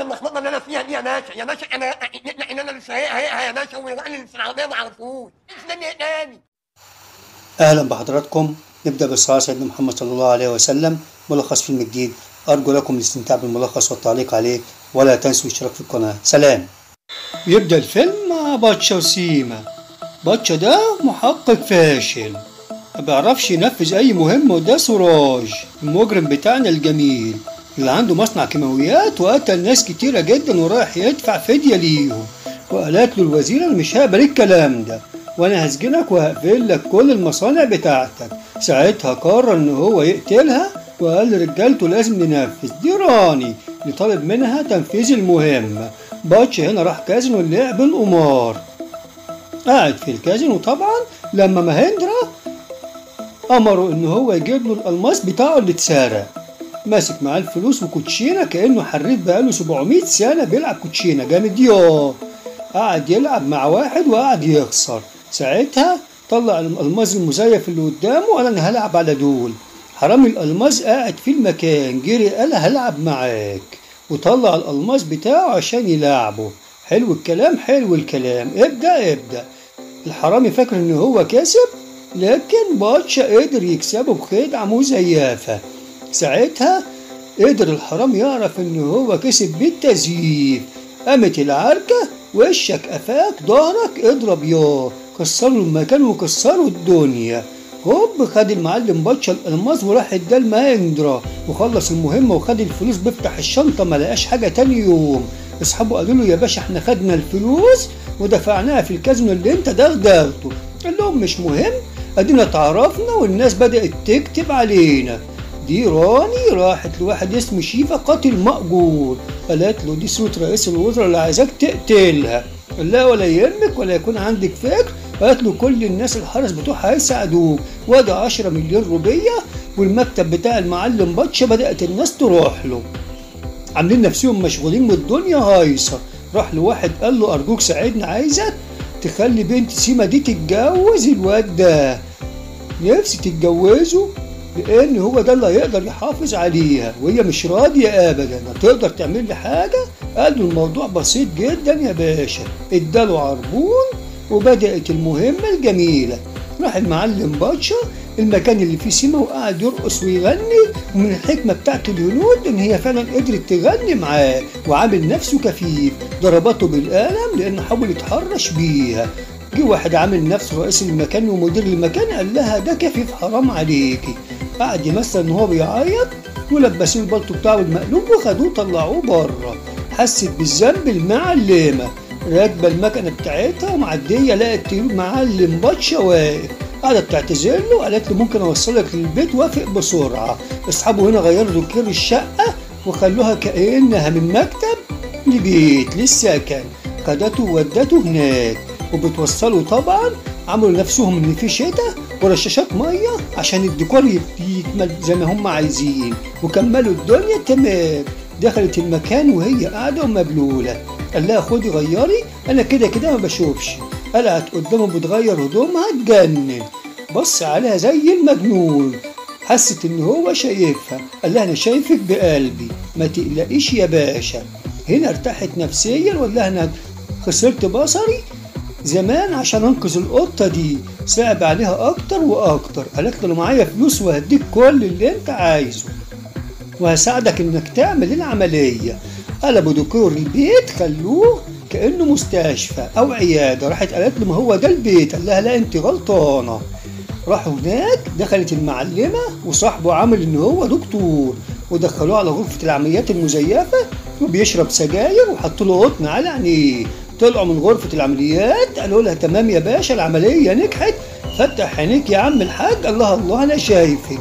اللخبطة اللي انا فيها دي يا باشا. يا باشا انا انا مش هي يا باشا، والراجل في العربية ما عرفوش تاني. اهلا بحضراتكم. نبدا بالصلاة على سيدنا محمد صلى الله عليه وسلم. ملخص فيلم جديد، ارجو لكم الاستمتاع بالملخص والتعليق عليه، ولا تنسوا الاشتراك في القناة. سلام. يبدا الفيلم مع باتشا وسيما. باتشا ده محقق فاشل، ما بيعرفش ينفذ اي مهمة، وده سراج المجرم بتاعنا الجميل اللي عنده مصنع كيماويات وقتل ناس كتيرة جدا ورايح يدفع فدية ليهم. وقالت له الوزيرة انا مش هقبل الكلام ده، وانا هسجنك وهقفل لك كل المصانع بتاعتك. ساعتها قرر ان هو يقتلها وقال لرجالته لازم ننفذ. دي راني اللي طالب منها تنفيذ المهمة. باتش هنا راح كازينو لعب القمار، قاعد في الكازينو طبعا لما ماهندرا امره ان هو يجيب له الالماس بتاعه اللي اتسرق. ماسك معاه الفلوس وكوتشينه كانه حريف بقاله 700 سنة بيلعب كوتشينه جامد. ياه، قعد يلعب مع واحد وقعد يخسر. ساعتها طلع الالماس المزيف اللي قدامه وقال انا هلعب على دول. حرامي الالماس قاعد في المكان، جري قال هلعب معاك، وطلع الالماس بتاعه عشان يلعبه. حلو الكلام، حلو الكلام، ابدأ ابدأ. الحرامي فاكر ان هو كسب، لكن باتشا قدر يكسبه بخدعة مزيفة. ساعتها قدر الحرامي يعرف ان هو كسب بالتزييف. قامت العركة، وشك قفاك ظهرك اضرب ياه، كسروا المكان وكسروا الدنيا. هوب خد المعلم باتشا الالماس وراح اداه لماهندرا وخلص المهمة وخد الفلوس. بيفتح الشنطة ما لقاش حاجة. تاني يوم اصحابه قالوا له يا باشا احنا خدنا الفلوس ودفعناها في الكازينو اللي انت دغدغته. قال لهم مش مهم، ادينا اتعرفنا والناس بدأت تكتب علينا. دي راني راحت لواحد اسمه شيفا قاتل مأجور، قالت له دي صورة رئيس الوزراء اللي عايزاك تقتلها. قال لها ولا يهمك ولا يكون عندك فكر. قالت له كل الناس الحرس بتوعها هيساعدوك، وادي 10 مليون روبية. والمكتب بتاع المعلم باتشا بدأت الناس تروح له، عاملين نفسهم مشغولين والدنيا هايصة. راح لواحد قال له أرجوك ساعدني، عايزك تخلي بنت سيما دي تتجوز الواد ده، نفسي تتجوزه لأن هو ده اللي هيقدر يحافظ عليها، وهي مش راضية أبدا، هتقدر تعمل لي حاجة؟ قال له الموضوع بسيط جدا يا باشا. اداله عربون وبدأت المهمة الجميلة. راح المعلم باتشا المكان اللي فيه سيما وقعد يرقص ويغني، ومن الحكمة بتاعت الهنود إن هي فعلا قدرت تغني معاه، وعامل نفسه كفيف. ضربته بالقلم لأنه حاول يتحرش بيها. جه واحد عامل نفسه رئيس المكان ومدير المكان قال لها ده كفيف حرام عليكي. قعد يمثل إن هو بيعيط ولبسوه البلطو بتاعه المقلوب وخدوه طلعوه بره. حست بالذنب المعلمة، راكبة المكنة بتاعتها ومعدية لقت معلم باتشا واقف. قعدت تعتذر له وقالت له ممكن اوصلك للبيت، وافق بسرعة. اصحابه هنا غيروا ديكور الشقة وخلوها كأنها من مكتب لبيت للسكن. خدته وودته هناك وبتوصله طبعا. عملوا نفسهم ان في شتاء ورشاشات مية عشان الديكور يكمل زي ما هم عايزين، وكملوا الدنيا تمام. دخلت المكان وهي قاعدة ومبلوله. قال لها خدي غيري، انا كده كده ما بشوفش. قلعت قدامه بتغير هدومها، اتجنن، بص عليها زي المجنون. حست ان هو شايفها. قال لها انا شايفك بقلبي، ما تقلقيش يا باشا. هنا ارتاحت نفسيا وقال لها انا خسرت بصري زمان عشان انقذ القطة دي، صعب عليها اكتر واكتر. قالت له معايا فلوس وهديك كل اللي انت عايزه وهساعدك انك تعمل العملية. قلبوا ديكور البيت خلوه كانه مستشفى او عيادة. راحت قالت له ما هو ده البيت. قال لها لا انت غلطانة. راحوا هناك، دخلت المعلمة وصاحبه عامل ان هو دكتور، ودخلوه على غرفة العمليات المزيفه وبيشرب سجاير وحطوا له قطن على عينيه. طلعوا من غرفة العمليات قالوا لها تمام يا باشا العملية نجحت، فتح عينيك يا عم الحاج. قال لها الله انا شايفك.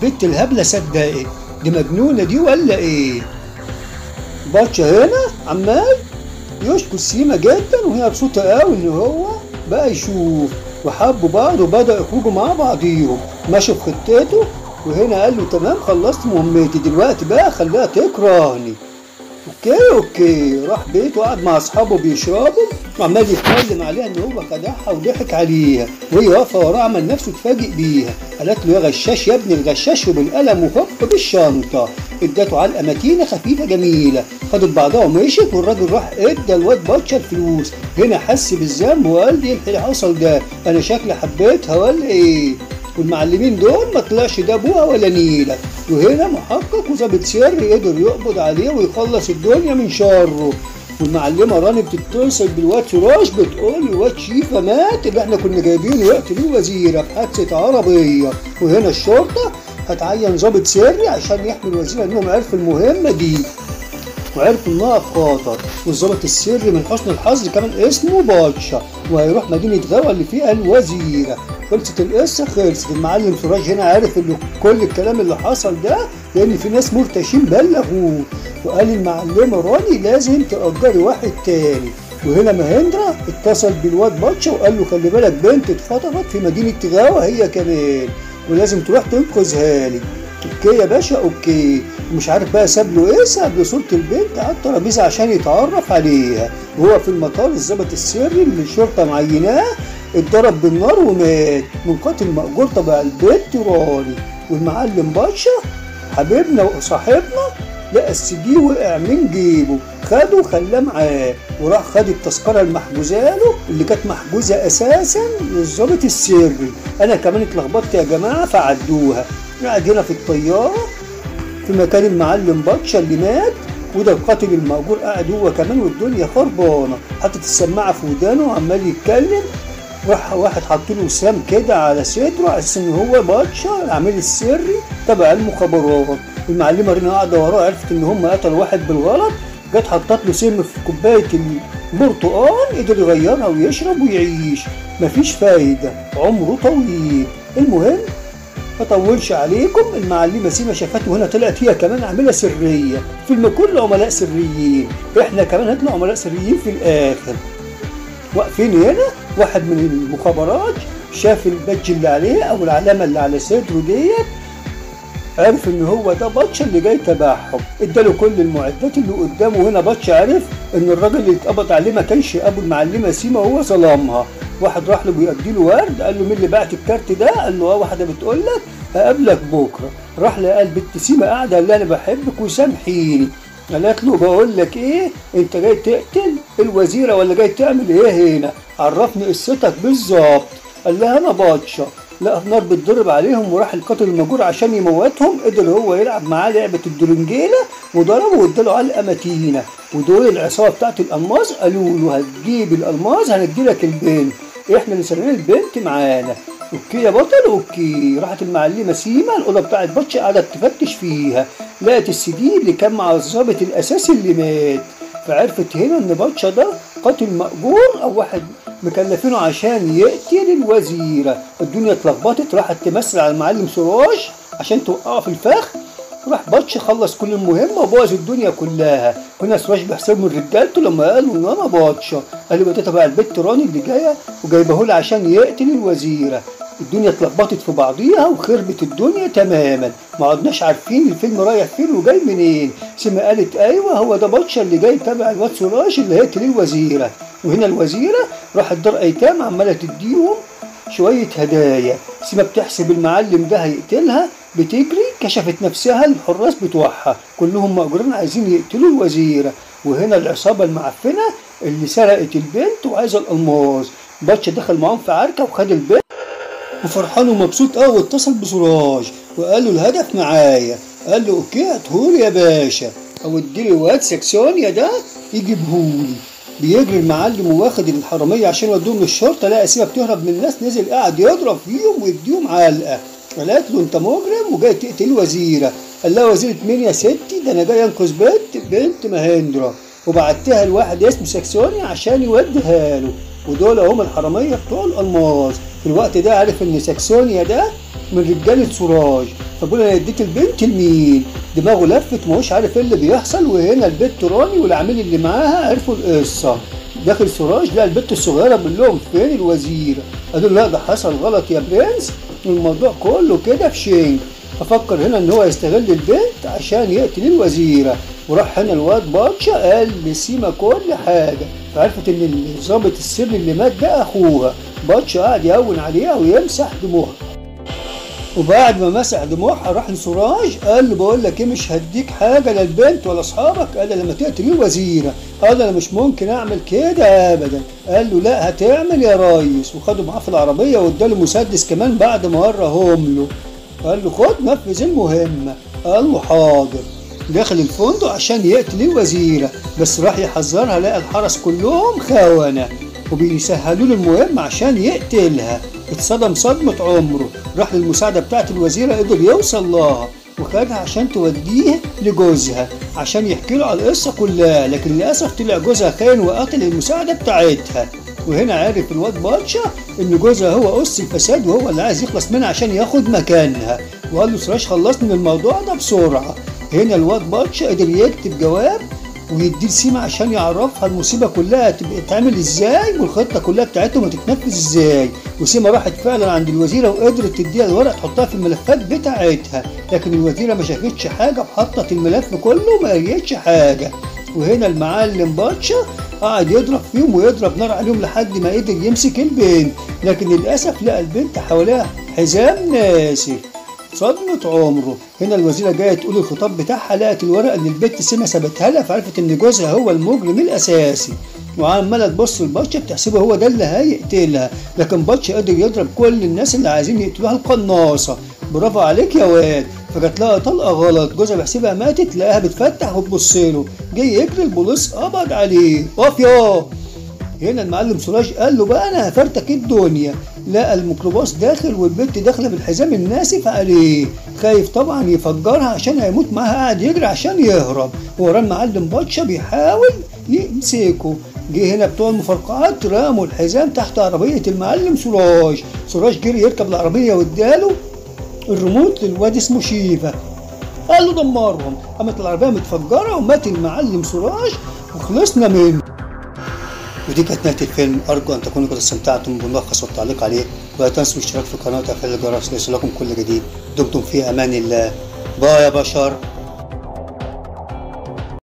البت الهبلة صدقت، دي مجنونة دي ولا ايه؟ باتشا هنا عمال يشكر سيما جدا وهي مبسوطة قوي ان هو بقى يشوف، وحبوا بعض وبدأوا يخرجوا مع بعضيهم. ماشي في خطته، وهنا قال له تمام خلصت مهمتي دلوقتي بقى خليها تكرهني. okay okay. راح بيته وقعد مع اصحابه بيشربوا وعمال يتكلم عليها ان هو خدعها وضحك عليها، وهي واقفة وراه عمل نفسه اتفاجئ بيها. قالت له يا غشاش يا ابن الغشاش، وبالقلم وهوب بالشنطه ادته علقه متينة خفيفة جميلة. خدت بعضها ومشيت، والراجل راح ادى الواد باتشا الفلوس. هنا حس بالذنب وقال لي ايه اللي حصل ده، انا شكلي حبيتها ولا ايه؟ والمعلمين دول ما طلعش ده ابوها ولا نيله. وهنا محقق وظابط سري قدر يقبض عليه ويخلص الدنيا من شره. والمعلمه راني بتتصل بالواد سراج بتقول الواد شيفا مات اللي احنا كنا جايبينه يقتل الوزيرة في حادثه عربية. وهنا الشرطة هتعين ظابط سري عشان يحمي الوزيرة انهم عرفوا المهمة دي وعرفوا انها في خطر. والظابط السري من حسن الحظ كمان اسمه باتشا، وهيروح مدينة غاوه اللي فيها الوزيرة. خلصت القصة، خلصت. المعلم سراج هنا عارف ان كل الكلام اللي حصل ده لان في ناس مرتشين بلغوه، وقال المعلمة راني لازم تأجري واحد تاني. وهنا مهندرا اتصل بالواد باتشا وقال له خلي بالك بنت اتخطفت في مدينة غاوه هي كمان ولازم تروح تنقذها لي. okay يا باشا okay. ومش عارف بقى ساب له ايه، ساب له صوره البنت على الترابيزة عشان يتعرف عليها. وهو في المطار الظابط السري اللي الشرطة معيناه اتضرب بالنار ومات من قاتل مأجور تبع البنت راني. والمعلم باتشا حبيبنا وصاحبنا لقى السي دي وقع من جيبه، خده وخلاه معاه، وراح خد التذكرة المحجوزه له اللي كانت محجوزة اساسا للظابط السري. انا كمان اتلخبطت يا جماعة فعدوها. قاعد هنا في الطيارة في مكان المعلم باتشا اللي مات، وده القاتل المأجور قاعد هو كمان، والدنيا خربانة. حاطط السماعة في ودانه وعمال يتكلم. راح واحد حط له وسام كده على صدره على اساس ان هو باتشا العميل السري تبع المخابرات. المعلمة رينا قاعدة وراه عرفت ان هم قتلوا واحد بالغلط، جت حطت له سم في كوباية البرتقال، قدر يغيرها ويشرب ويعيش، مفيش فايده، عمره طويل. المهم ما اطولش عليكم، المعلمة سيما شافته هنا طلعت هي كمان عامله سرية. فيلم كله عملاء سريين، احنا كمان هنطلع عملاء سريين في الاخر. واقفين هنا واحد من المخابرات شاف البادج اللي عليه او العلامة اللي على صدره ديت، عرف ان هو ده باتشا اللي جاي تبعهم، اداله كل المعدات اللي قدامه. هنا باتشا عرف ان الراجل اللي اتقبض عليه ما كانش ابو المعلمة سيما وهو ظلمها. واحد راح له بيأدي له ورد، قال له مين اللي بعت الكارت ده؟ قال له اه واحدة بتقول لك هقابلك بكره. راح لقى البت سيما قاعدة، قال لها انا بحبك وسامحيني. قالت له بقول لك ايه، انت جاي تقتل الوزيرة ولا جاي تعمل ايه هنا؟ عرفني قصتك بالظبط. قال لها انا باتشا. لقى النار بتضرب عليهم وراح القاتل المأجور عشان يموتهم، قدر هو يلعب معاه لعبه الدرنجيله وضربه واداله علقه متينة. ودول العصابة بتاعت الالماس قالوا له هتجيب الالماس هندي لك البنت، احنا اللي سرقين البنت معانا. okay يا بطل okay. راحت المعلمة سيما الاوضة بتاعت باتشا قعدت تفتش فيها، لقت السي دي اللي كان مع الظابط الاساسي اللي مات، فعرفت هنا ان باتشا ده قاتل مأجور او واحد مكلفينه عشان يقتل الوزيرة. الدنيا اتلخبطت، راحت تمثل على المعلم سراج عشان توقعه في الفخ. راح باتشا خلص كل المهمة وبوظ الدنيا كلها. هنا سراج بيحسبه من رجالته لما قالوا ان انا باتشا، قالوا ده تبع البت راني اللي جاية وجايبه له عشان يقتل الوزيرة. الدنيا اتلخبطت في بعضيها وخربت الدنيا تماما، ما عدناش عارفين الفيلم رايح فين وجاي منين. سيما قالت ايوه هو ده باتشا اللي جاي تبع الواد سراج اللي هيقتل الوزيرة. وهنا الوزيرة راحت دار ايتام عماله تديهم شوية هدايا. سيما بتحسب المعلم ده هيقتلها، بتجري كشفت نفسها الحراس بتوعها كلهم مأجورين عايزين يقتلوا الوزيرة. وهنا العصابة المعفنه اللي سرقت البنت وعايزه الالماس، باتشا دخل معاهم في عركة وخد البنت وفرحان ومبسوط قوي. واتصل بسراج وقال له الهدف معايا، قال له okay هاتهولي يا باشا او اديلي واد ساكسونيا ده يجيبهولي. بيجري المعلم وواخد الحرامية عشان يوديهم للشرطة، لقى سيما بتهرب من الناس، نزل قاعد يضرب فيهم ويديهم علقه. قالت له انت مجرم وجاي تقتل الوزيرة. قال لها وزيره مين يا ستي؟ ده انا جاي انقذ بنت مهندرا وبعتها لواحد اسمه ساكسونيا عشان يوديها له، ودول هم الحرامية بتوع الالماس. في الوقت ده عرف ان ساكسونيا ده من رجاله سراج، فبقول انا اديت البنت لمين؟ دماغه لفت ماهوش عارف ايه اللي بيحصل. وهنا البت راني والعميل اللي معاها عرفوا القصة. داخل سراج لقى البت الصغيرة بيقول لهم فين الوزير؟ قالوا له لا ده حصل غلط يا برنس، الموضوع كله كده في شنك. ففكر هنا ان هو يستغل البنت عشان يقتل الوزيرة. وراح هنا الواد باتشا قال لسيما كل حاجة، فعرفت ان الظابط السري اللي مات ده اخوها. باتشا قعد يهون عليها ويمسح دموعها، وبعد ما مسح دموعها راح لسراج قال له بقول لك ايه، مش هديك حاجة لا البنت ولا اصحابك الا لما تقتل الوزيرة. قال انا مش ممكن اعمل كده ابدا. قال له لا هتعمل يا ريس، وخده معاه في العربية واداله مسدس كمان بعد ما وراهم له. قال له خد نفذ المهمة. قال له حاضر. دخل الفندق عشان يقتل الوزيرة، بس راح يحذرها لقى الحرس كلهم خونه وبيسهلوا له المهمة عشان يقتلها. اتصدم صدمة عمره، راح للمساعدة بتاعت الوزيرة قدر يوصل لها وخدها عشان توديه لجوزها عشان يحكي له على القصة كلها، لكن للأسف طلع جوزها خاين وقتل المساعدة بتاعتها. وهنا عرف الواد باتشا إن جوزها هو أس الفساد وهو اللي عايز يخلص منها عشان ياخد مكانها، وقال له سراج خلصني من الموضوع ده بسرعة. هنا الواد باتشا قدر يكتب جواب ويديه لسيما عشان يعرفها المصيبة كلها تبقى تعمل ازاي والخطه كلها بتاعتهم هتتنفذ ازاي. وسيما راحت فعلا عند الوزيرة وقدرت تديها الورق تحطها في الملفات بتاعتها، لكن الوزيرة ما شافتش حاجة وحطت الملف كله وما قريتش حاجة. وهنا المعلم باتشا قعد يضرب فيهم ويضرب نار عليهم لحد ما قدر يمسك البنت، لكن للاسف لقى البنت حواليها حزام ناسف. صدمة عمره. هنا الوزيرة جاية تقول الخطاب بتاعها، لقت الورقة اللي البت سيما سابتها لها، فعرفت إن جوزها هو المجرم الأساسي، وعمالة تبص لباتشا بتحسبه هو ده اللي هيقتلها، لكن باتشا قدر يضرب كل الناس اللي عايزين يقتلوها القناصة. برافو عليك يا واد. فجت لها طلقة غلط، جوزها بيحسبها ماتت، لقاها بتفتح وتبص له، جاي يجري البوليس قبض عليه. اقف يا. هنا المعلم سراج قال له بقى انا هفرتك الدنيا. لقى الميكروباص داخل والبنت داخله بالحزام الناسف عليه، خايف طبعا يفجرها عشان هيموت معاها، قاعد يجري عشان يهرب، وراه المعلم باتشا بيحاول يمسكه. جه هنا بتوع المفرقعات رموا الحزام تحت عربية المعلم سراج. سراج جري يركب العربية واداله الريموت للواد اسمه شيفا، قال له دمرهم. قامت العربية متفجره ومات المعلم سراج وخلصنا منه. ودي كانت نهاية الفيلم، أرجو أن تكونوا قد استمتعتم بالملخص والتعليق عليه، ولا تنسوا الاشتراك في القناة وتفعيل الجرس ليصلكم كل جديد. دمتم في أمان الله. باي يا بشر.